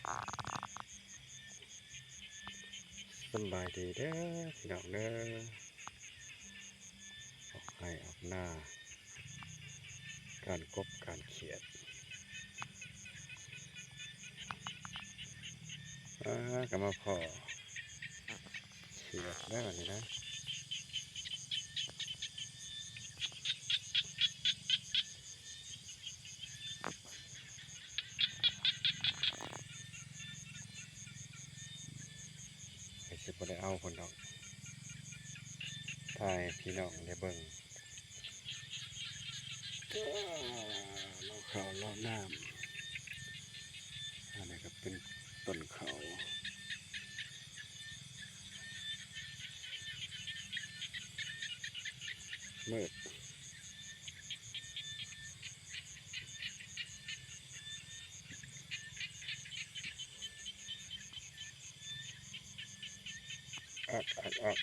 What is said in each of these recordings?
ສະບາຍດີເດີພີ່ນ້ອງເດີ ອອກໄຮ່ອອກນາ ການກົບການຂຽດ ອາ ກໍມາພໍ້ຂຽດເດີນີ້ນະ. ກໍຊິບໍ່ໄດ້ເອົາເພິ່ນດອກ ຖ່າຍໃຫ້ພີ່ນ້ອງໄດ້ເບິ່ງ ເລາະເຂົ້າເລາະນ້ຳ ອັນນີ້ກໍເປັນຕົ້ນເຂົ້າ ມືດ. ອັກ ອັກ ອັກ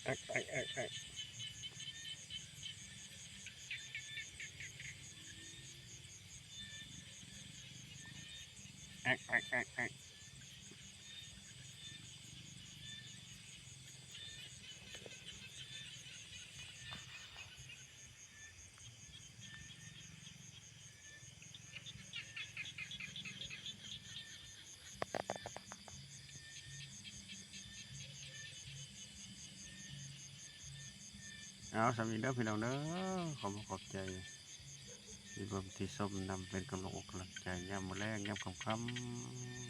ອັກ ອັກ ອັກ ອັກ ອັກ ອັກ ອັກ ອັກ. ເອົາ ສ່ຳນີ້ເດີພີ່ນ້ອງເດີ ຂໍຂອບໃຈທີ່ເບິ່ງທີ່ຊົມນຳ ເປັນກຳລັງອົກກຳລັງໃຈຍາມມື້ແລງ ຍາມຄ່ຳໆ.